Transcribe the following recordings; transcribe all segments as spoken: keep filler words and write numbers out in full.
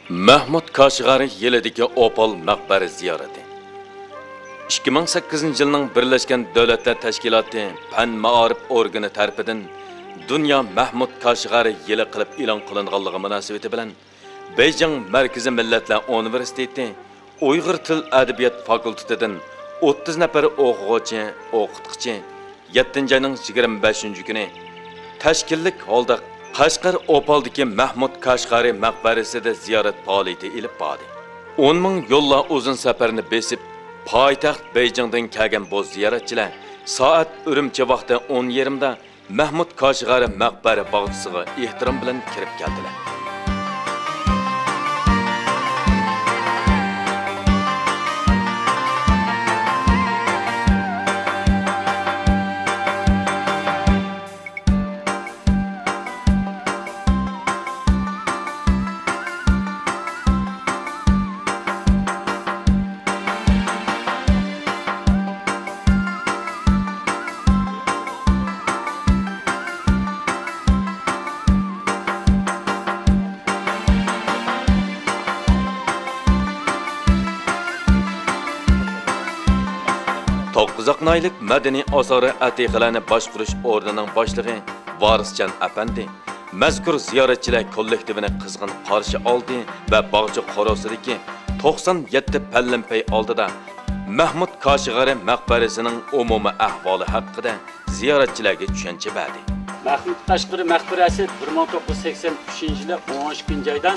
مەھمۇد كاشغەرى يىلىدىكى ئوپال مەقبەرە زىيارىتى. ئىككى مىڭ سەككىزىنچى يىلنىڭ بىرلەشكەن دۆلەتلەر تەشكىلاتى پەن مائارىپ ئورگىنى تەرىپىدىن دۇنيا مەھمۇد كاشغەرى يىلى قىلىپ ئېلان قىلىنغانلىقى مۇناسىۋىتى بىلەن، بېيجىڭ مەركىزىي مىللەتلەر ئۇنىۋېرسىتېتى ئۇيغۇر تىل ئەدەبىيات فاكۇلتېتىدىن ئوتتۇز نەپەر ئوقۇغۇچى، ئوقۇتقۇچى يەتتىنچى ئاينىڭ يىگىرمە بەشىنچى كۈنى تەشكىللىك ھالدا قەشقەر ئوپالدىكى مەھمۇد كاشغەرى مەقبەرىسىدە زىيارەت پائالىيىتى ئېلىپ باردى. ئون مىڭ يوللار ئۇزۇن سەپەرنى بېسىپ، پايتەخت بېيجىڭدىن كەلگەن بۇ زىيارەتچىلەر سائەت ئۈرۈمچى ۋاقتى ئون يېرىمدا مەھمۇد كاشغەرى مەقبەرە باغچىسىغا ئېھتىرام بىلەن كىرىپ كەلدىلەر. توققۇزاق ناھىيەلىك مەدەنىي ئاسارە ئەتىقىلەرنى باشقۇرۇش ئورنىنىڭ باشلىقى ۋارىسجان ئەپەندى مەزكۇر زىيارەتچىلەر كوللېكتىۋىنى قىزغىن قارشى ئالدى ۋە باغچە قورۇسىدىكى توقسان يەتتە پەللىم پەي ئالدىدا مەھمۇد كاشغەرى مەقبەرىسىنىڭ ئومۇمىي ئەھۋالى ھەققىدە زىيارەتچىلەرگە چۈشەنچە بەردى. مەھمۇد قەشقىرى مەقبەرەسى بىر مىڭ توققۇز يۈز سەكسەن ئۈچىنچى يىلى ئون ئىككىنچى ئايدا،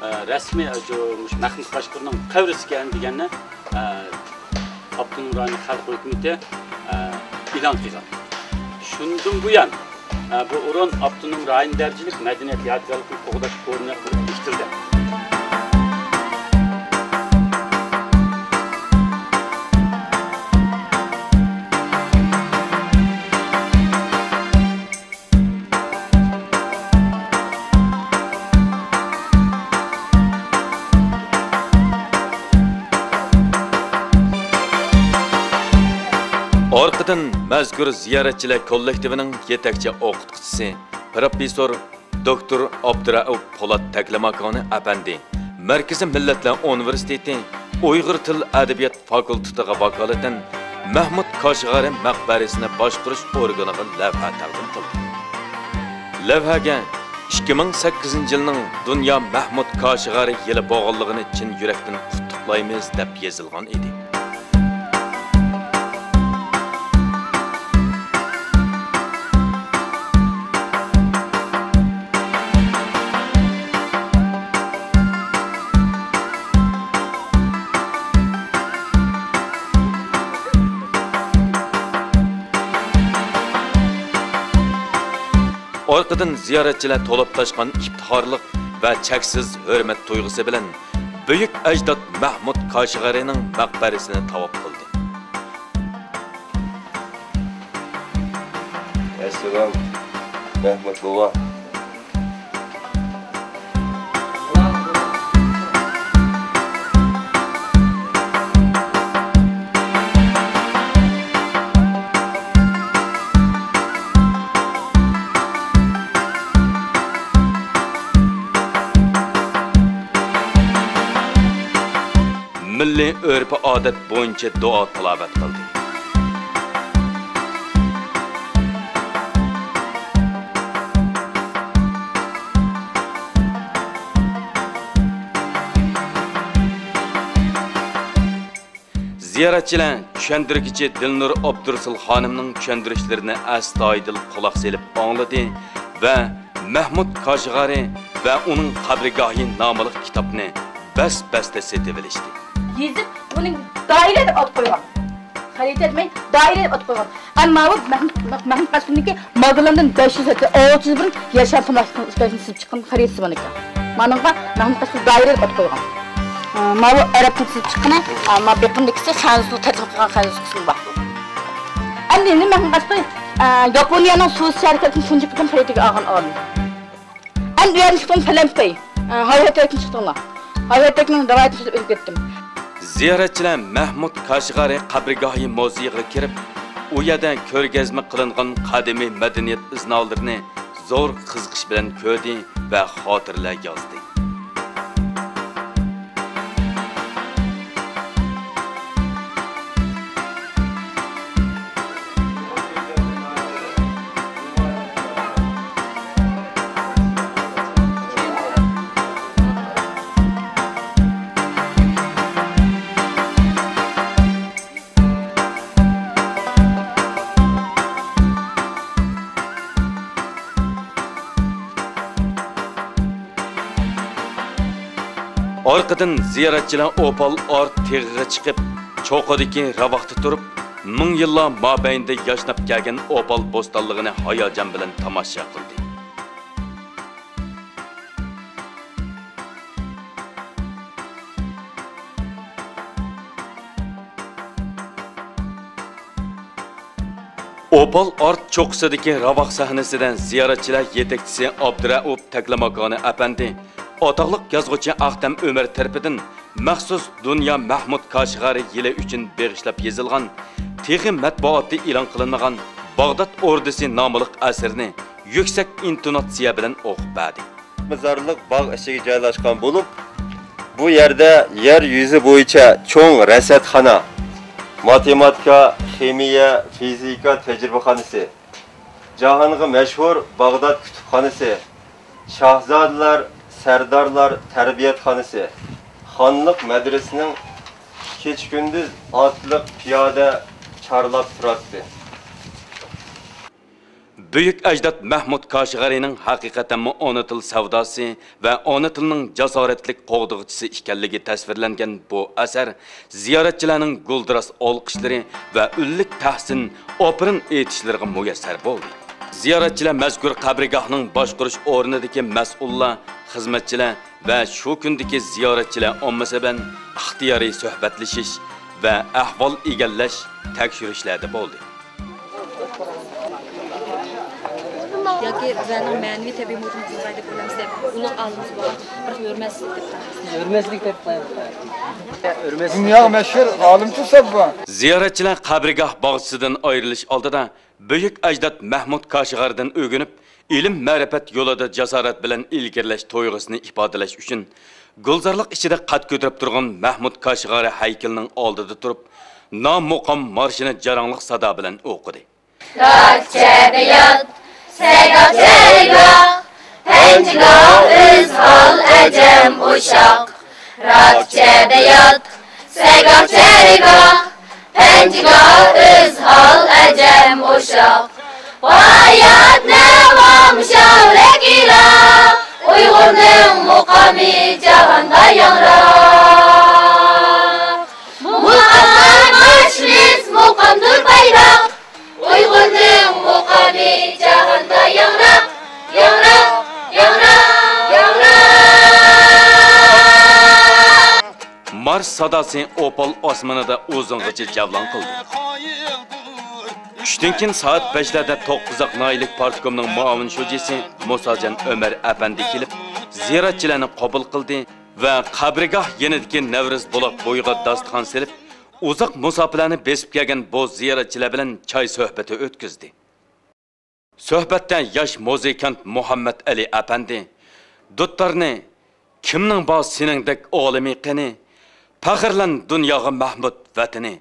ئە، رەسمىي، ئە، جۇ-، مۇشۇ مەھمۇد قەشقىرىنىڭ قەبرىسى ئىكەن دېگەننى، ئە، ئاپتونوم رايون خەلق ھۆكۈمىتى، ئە، ئېلان قىلغان. شۇندىن بۇيان، ئە، بۇ ئورۇن ئاپتونوم رايون دەرىجىلىك مەدەنىيەت يادىكارلىقىنى قوغداش ئورنى قىلىپ بېكىتىلدى. ئارقىدىن مەزكۇر زىيارەتچىلەر كوللېكتىۋىنىڭ يېتەكچى ئوقۇتقۇچىسى، پروفېسسور دوكتور ئابدۇرائۇپ پولات تەكلىماكانى ئەپەندى مەركىزىي مىللەتلەر ئۇنىۋېرسىتېتى ئۇيغۇر تىل ئەدەبىيات فاكۇلتېتىغا ۋاكالىتەن مەھمۇد كاشغەرى مەقبەرىسىنى باشقۇرۇش ئورگىنىغا لەۋھە تەقدىم قىلدى. لەۋھەگە ئىككى مىڭ سەككىزىنچى يىلنىڭ دۇنيا مەھمۇد كاشغەرى يىلى بولغانلىقىنى چىن يۈرەكتىن قۇتلۇقلايمىز دەپ يېزىلغان ئىدى. ئارقىدىن زىيارەتچىلەر تولۇپ تاشقان ئىپتىخارلىق ۋە چەكسىز ھۆرمەت تۇيغۇسى بىلەن بۈيۈك ئەجداد مەھمۇد كاشغەرىنىڭ مەقبەرىسىنى تاۋاپ قىلدى. ئەسسالام، مەھمۇد بوۋا. مىللىي ئۆرپ-ئادەت بويىچە دۇئا تىلاۋەت قىلدى. زىيارەتچىلەر چۈشەندۈرگۈچى دىلنۇر ئابدۇرۇسۇل خانىمنىڭ چۈشەندۈرۈشلىرىنى ئەستايىدىل قۇلاق سېلىپ ئاڭلىدى ۋە مەھمۇد كاشغەرى ۋە ئۇنىڭ قەبرىگاھى ناملىق كىتابنى بەس-بەستە سېتىۋېلىشتى. يېزىپ، ئۇنى دائىرە دەپ ئات قويغان. خەرىتە دېمەي، دائىرە دەپ ئات قويغان. ئەمما بۇ مەھمۇد، مەھمۇد قەشقىرىنىڭكى ماگېللاندىن بەش يۈز يىل ئالتە يۈز بۇرۇن ياشار تاماشىسىنىڭ ئىكەنلىكىنى سىزىپ چىققان خەرىتىسى مانىكى. مانىڭغا مەھمۇد قەشقىرى دائىرە دەپ ئات قويغان. ئە، ماۋۇ ئەرەب تىلى سىزىپ چىققىنى، ئە، ما بېقىندىكىسى خەنزۇ تەرجىمە قىلغان خەنزۇ قىسمى بار. ئەمدى ئەمدى مەھمۇد قەشقىرى، ئە، ياپونىيەنىڭ سۇسى شەركەتتىن تۇنجى قېتىم خەرىتىگە ئالغان ئالىم. ئەمدى ئۇ يەردىن چىقتىم پەلەمپەي. ھايۋەتەكنى چىقتىڭلار. ھايۋەتەكنىڭ رىۋايىتىنى سۆزلەپ ئۆتۈپ كەتتىم. زىيارەتچىلەر مەھمۇد كاشغەرى قەبرىگاھى مۇزېيىغا كىرىپ، ئۇ يەردە كۆرگەزمە قىلىنغان قەدىمىي مەدەنىيەت ئىزنالىرىنى زور قىزىقىش بىلەن كۆردى ۋە خاتىرىلەر يازدى. ئارقىدىن زىيارەتچىلەر ئوپال ئارت تېغىغا چىقىپ، چوققىدىكى راۋاقتا تۇرۇپ، مىڭ يىللار مابەينىدە ياشناپ كەلگەن ئوپال بوستانلىقىنى ھاياجان بىلەن تاماشا قىلدى. ئوپال ئارت چوققىسىدىكى راۋاق سەھنىسىدە زىيارەتچىلەر يېتەكچىسى ئابدۇرەئۇپ تەكلىماكانى ئەپەندى، ئاتاقلىق يازغۇچى ئاختەم ئۆمەر تەرىپىدىن مەخسۇس دۇنيا مەھمۇد كاشىغارى يىلى ئۈچۈن بېغىشلاپ يېزىلغان، تېخى مەتبۇئاتتا ئېلان قىلىنمىغان باغداد ئوردىسى ناملىق ئەسىرىنى يۈكسەك ئىنتوناتسىيە بىلەن ئوقۇپ بەردى. مەزارلىق باغ ئىچىگە جايلاشقان بولۇپ، بۇ يەردە يەر يۈزى بويىچە چوڭ رەسەتخانا، ماتېماتىكا، خىمىيە، فىزىكا تەجرىبىخانىسى، جاھانغا مەشھۇر باغداد كۇتۇپخانىسى، شاھزادىلار، سەردارلار تەربىيەتخانىسى، خانلىق مەدرىسىنىڭ كېچە-كۈندۈز ئاتلىق، پىيادە چارلاپ تۇراتتى. بۈيۈك ئەجداد مەھمۇد كاشىغەرىنىڭ ھەقىقەتەنمۇ ئانا تىل سەۋداسى ۋە ئانا تىلنىڭ جاسارەتلىك قوغدىغۇچىسى ئىكەنلىكى تەسۋىرلەنگەن بۇ ئەسەر زىيارەتچىلەرنىڭ گۈلدۈراس ئالقىشلىرى ۋە ئۈنلۈك تەھسىن، ئاپىرىن ئېيتىشلىرىغا مۇيەسسەر بولدى. زىيارەتچىلەر مەزكۇر قەبرىگاھنىڭ باشقۇرۇش ئورنىدىكى مەسئۇللار، خىزمەتچىلەر ۋە شۇ كۈندىكى زىيارەتچىلەر ئاممىسى بىلەن ئىختىيارىي سۆھبەتلىشىش ۋە ئەھۋال ئىگىلەش، تەكشۈرۈشلەردە بولدى. ياكى بىزلەرنىڭ مەنىۋى تەبىئىي مۇھىتىمىز بۇزۇلغاي دەپ ئويلايمىز دەپ، ئۇلۇغ ئالىمىمىز بولغان بىر ھۆرمەتسىزلىك دەپ قارايمىز. ھۆرمەتسىزلىك دەپ قارايمىز. دۇنياغا مەشھۇر ئالىمچۇ سەن بۇ. زىيارەتچىلەر قەبرىگاھ باغچىسىدىن ئايرىلىش ئالدىدا، بۈيۈك ئەجداد مەھمۇد كاشىغەردىن ئۆگىنىپ، ئىلىم-مەرىپەت يولىدا جاسارەت بىلەن ئىلگىرىلەش تۇيغۇسىنى ئىپادىلەش ئۈچۈن، گۈلزارلىق ئىچىدە قەد كۆتۈرۈپ تۇرغان مەھمۇد كاشىغارى ھەيكىلىنىڭ ئالدىدا تۇرۇپ، نام مۇقام مارشىنى جاراڭلىق سادا بىلەن ئوقۇدى. راكچەدە يات، سەگاك چەرگاھ، پەنجىگاھ ئۆزھال ئەجەم ئوشاق. راكچەدە يات، سەگاك چەرگاھ، پەنجىگاھ ئۆزھال ئەجەم ئوشاق. بايات نەۋام شاۋلەك ئىلا، ئۇيغۇرنىڭ مۇقامى جاھاندا ياڭراق. مۇقاملار ماشىنىسى، مۇقامدۇر بايراق. ئۇيغۇرنىڭ مۇقامى جاھاندا ياڭراق، ياڭراق، ياڭراق، ياڭراق. مارش ساداسى ئوپال ئاسمىنىدا ئۇزۇنغىچە جەۋلان قىلدى. چۈشتىن كېيىن سائەت بەشلەردە توققۇزاق ناھىيەلىك پارتكومنىڭ مۇئاۋىن شۇجىسى مۇساجان ئۆمەر ئەپەندى كېلىپ، زىيارەتچىلەرنى قوبۇل قىلدى ۋە قەبرىگاھ يېنىدىكى نەۋرىز بۇلاق بويىغا داستىخان سېلىپ، ئۇزاق مۇساپىلەرنى بېسىپ كەلگەن بۇ زىيارەتچىلەر بىلەن چاي سۆھبىتى ئۆتكۈزدى. سۆھبەتتە ياش مۇزىكانت مۇھەممەت ئەلى ئەپەندى دۇتارنى، «كىمنىڭ بار سېنىڭدەك ئالىمى قېنى؟ پەخىرلەن دۇنياغا مەھمۇد ۋەتىنى.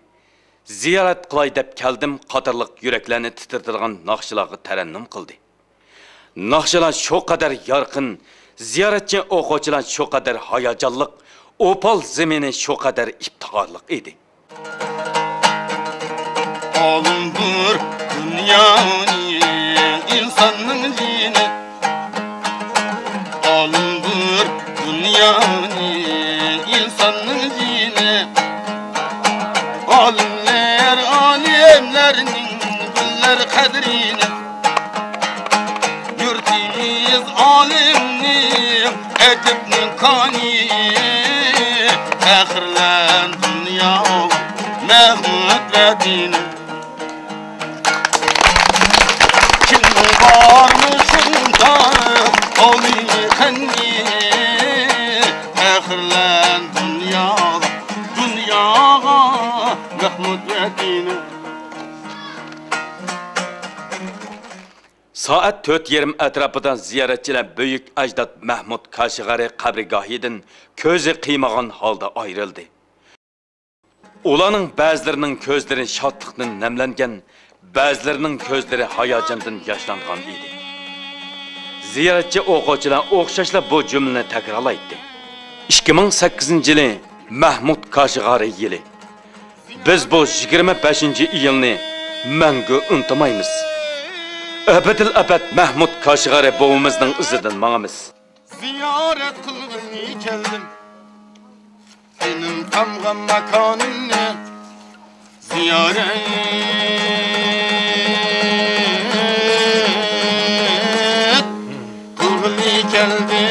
زىيارەت قىلاي دەپ كەلدىم» قاتارلىق يۈرەكلەرنى تىترىتىدىغان ناخشىلارغا تەرەننۇم قىلدى. ناخشىلار شۇ قەدەر يارقىن، زىيارەتچى ئوقۇغۇچىلار شۇ قەدەر ھاياجانلىق، ئوپال زېمىنى شۇ قەدەر ئىپتىخارلىق ئىدى. ئالىمدۇر دۇنيانى ئىنساننىڭ جېنى. ئالىمدۇر دۇنيانى ئىنساننىڭ جېنى. ئالىملار ئالىملارنىڭ بىلەر قەدرىنى. يۇرتىمىز ئالىمنىڭ، ئەدىبنىڭ كانى، پەخىرلەن دۇنيا مەھمۇد ۋەتىنىم. كىمنىڭ بارمۇ شۇنداق ئالىمى قېنى؟ پەخىرلەن دۇنياغا، دۇنياغا مەھمۇد ۋەتىنىم. سائەت تۆت يېرىم ئەتراپىدا زىيارەتچىلەر بۈيۈك ئەجداد مەھمۇد كاشىغارى قەبرىگاھىدىن كۆزى قىيمىغان ھالدا ئايرىلدى. ئۇلارنىڭ بەزىلىرىنىڭ كۆزلىرى شادلىقتىن نەملەنگەن، بەزىلىرىنىڭ كۆزلىرى ھاياجاندىن ياشلانغان ئىدى. زىيارەتچى ئوقۇغۇچىلار ئوخشاشلا بۇ جۈملىنى تەكرارلايتتى. ئىككى مىڭ سەككىزىنچى يىلى مەھمۇد كاشىغارى يىلى. بىز بۇ يىگىرمە بەشىنچى ئىيۇلنى مەڭگۈ ئۇنتۇمايمىز. ئەبەدىل ئەبەد مەھمۇد كاشىغارى بوۋىمىزنىڭ ئىزىدىن ماڭىمىز. زىيارەت قىلغىلى كەلدىم. جېنىم تامغان ماكانىمنى زىيارەت قىلغىلى كەلدىم.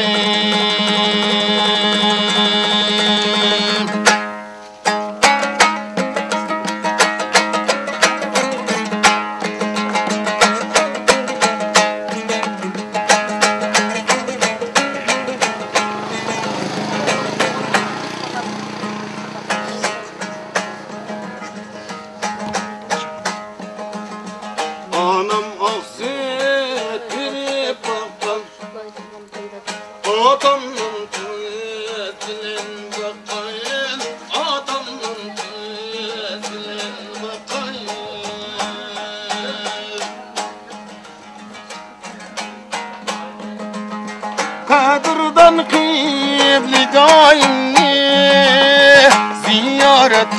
ئانام ئاقسۈت بېرىپ باققان، ئاتامنىڭ كۆزى بىلەن باقاي، ئاتامنىڭ كۆزى بىلەن باقاي. قەدىردان قىبلىگاھىمنى زىيارەت